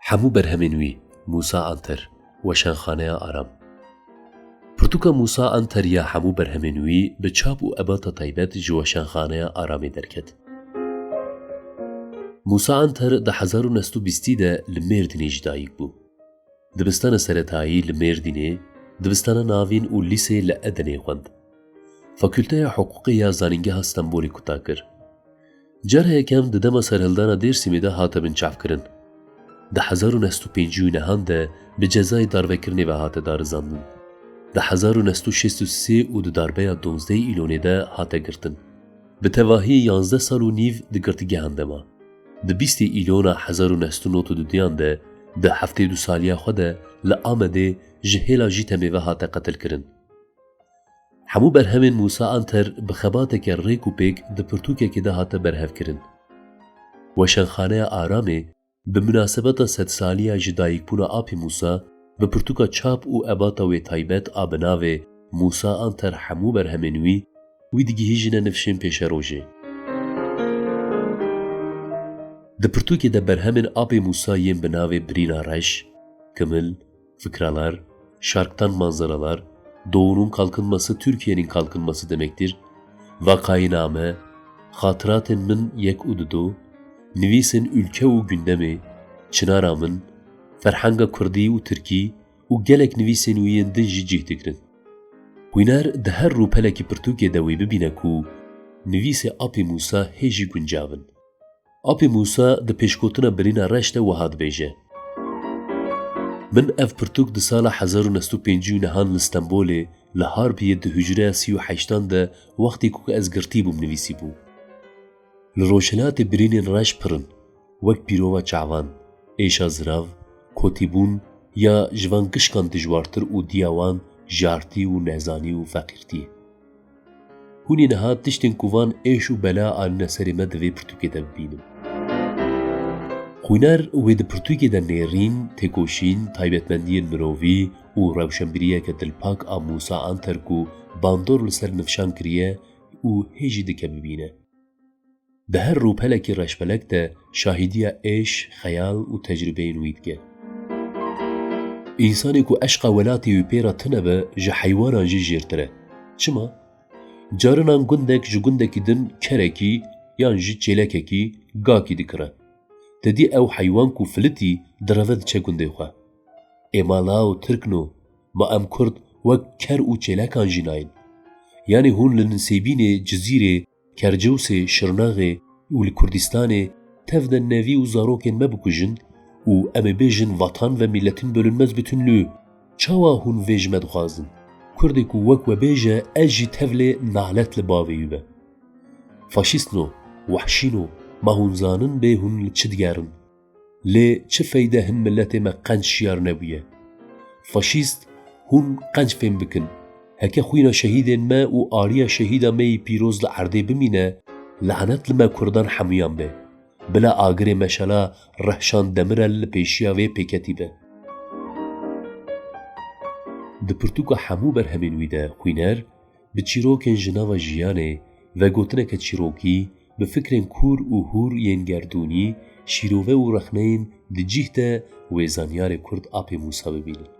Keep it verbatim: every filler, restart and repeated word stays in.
Hemû berhemên wî, Mûsa Anter, Weşanxaneya Aram. Pirtûka Mûsa Anter ya hemû berhemên wî bi çap û ebata taybet ji Weşanxaneya Aramê derket. Mûsa Anter di hezar û neh sed û bîstî de li Mêrdînê ji dayik bû. Dibistana seretayî li Mêrdînê, dibistana navîn û lîsê li Edenê xwend. Fakulteya Hiqûqê ya Zanîngeha Stenbolê kuta kir. Cara yekem di dema serhildana Dêrsimê de hate binçavkirin. Di hezar û neh sed û pêncî û nehan de bi cezayê darvekirinê ve hate darizandin. Di hezar û neh sed û şêst û sê û di darbeya duwazdeh Îlonê de hate girtin. Bi tevahî yanzdeh sal û nîv di girtîgehan de ma. Di bîstê Îlona hezar û neh sed û nod û duduyan de, di heftê û du saliya xwe de li Amedê ji hêla JÎTEMê ve hate qetilkirin. Hemû berhemên Mûsa Anter bi xebateke rêk û pêk di pirtûkekê de hate berhevkirin. Weşanxaneya Aramê bi minasebeta sedsaliya ji dayikbûna Apê Mûsa bi pirtûka çap û ebata wê taybet a bi navê Mûsa Anter hemû berhemên wî, wî digihîjîne nifşên pêşerojê. Di pirtûkê de berhemên Apê Mûsa yên bi navê Birîna Reş, Kimil, Fikralar, Şarktan Manzaralar, Doğunun Kalkınması Türkiye'nin Kalkınması demektir, Vakayiname, Xatiratên Min yek û dudo, Nivîsên Ülke û Gündemê, Çinara Min, Ferhenga Kurdî û Tirkî û gelek nivîsên wî yên din jî cih digirin. Xwîner di her rûpelekî pirtûkê de wê bibîne ku nivîsê Apê Mûsa hê jî guncav in. Apê Mûsa di pêşgotina Birîna Reş de wiha dibêje: Min ev pirtûk di sala hezar û neh sed û pêncî û nehan li Stenbolê li Harbiyê di hucreya sî û heştan de wextê ku ez girtî bûm nivîsîbû. Li Rojhilatê birînên reş pir in, wek pîrova çavan, êşa zirav, kotîbûn ya ji van gişkan dijwartir û diya wan jartî û nezanî û feqîrtî ye. Hûn ê niha tiştên ku van êş û bela anîne serê me di vê pirtûkê de bibînin. Xwîner wê di pirtûkê de nêrîn, têkoşîn, taybetmendiyên mirovî û rewşenbîriyeke dilpak a Mûsa Anter ku bandor li ser nifşan kiriye û hê jî dike bibîne. Di her rûpelekî reşbelek de şahîdiya êş, xeyal û tecrûbeyên wî dike. Însanê ku eşqa welatê wî pê re tune be, ji heywanan jî jêrtir e. Çima? Carinan gundek ji gundekî din kerekî yan jî çêlekekî, gakî dikire. Te dî ew heywan ku filitî direve diçe gundê xwe. Ê ma law tirkno, ma em kurd wek ker û çêlekan jî nayên? Yanî hûn li Nisêbînê, Cizîrê, Kerciwsê, Şirnexê û li Kurdistanê tev de nevî û zarokên me bikujin û em ê bêjin Vatan ve milletin bölünmez bütünlüğü. Çawa hûn vê ji me dixwazin? Kurdê ku wek we bêje ez jî tevlê nalet li bavê wî be. Faşîstno, wehşîno, ma hûn zanin bê hûn li çi digerin? Lê çi feyde hin miletê me qenc şiyar nebûye? Faşîst, hûn qenc fêm bikin. Heke xwîna şehîdên me û ariya şehîda me yî pîroz li erdê bimîne, lanet li me kurdan hemûyan be. Bila agirê meşala Rehşan Demirel li pêşiya vê pêketî be. Di pirtûka hemû berhemên wî de xwîner bi çîrokên ji nava jiyanê, vegotineke çîrokî, bi fikrên kûr û hûr yên gerdûnî, şîrove û rexneyên di cih de wê zanyarê kurd Apê Mûsa bibînin.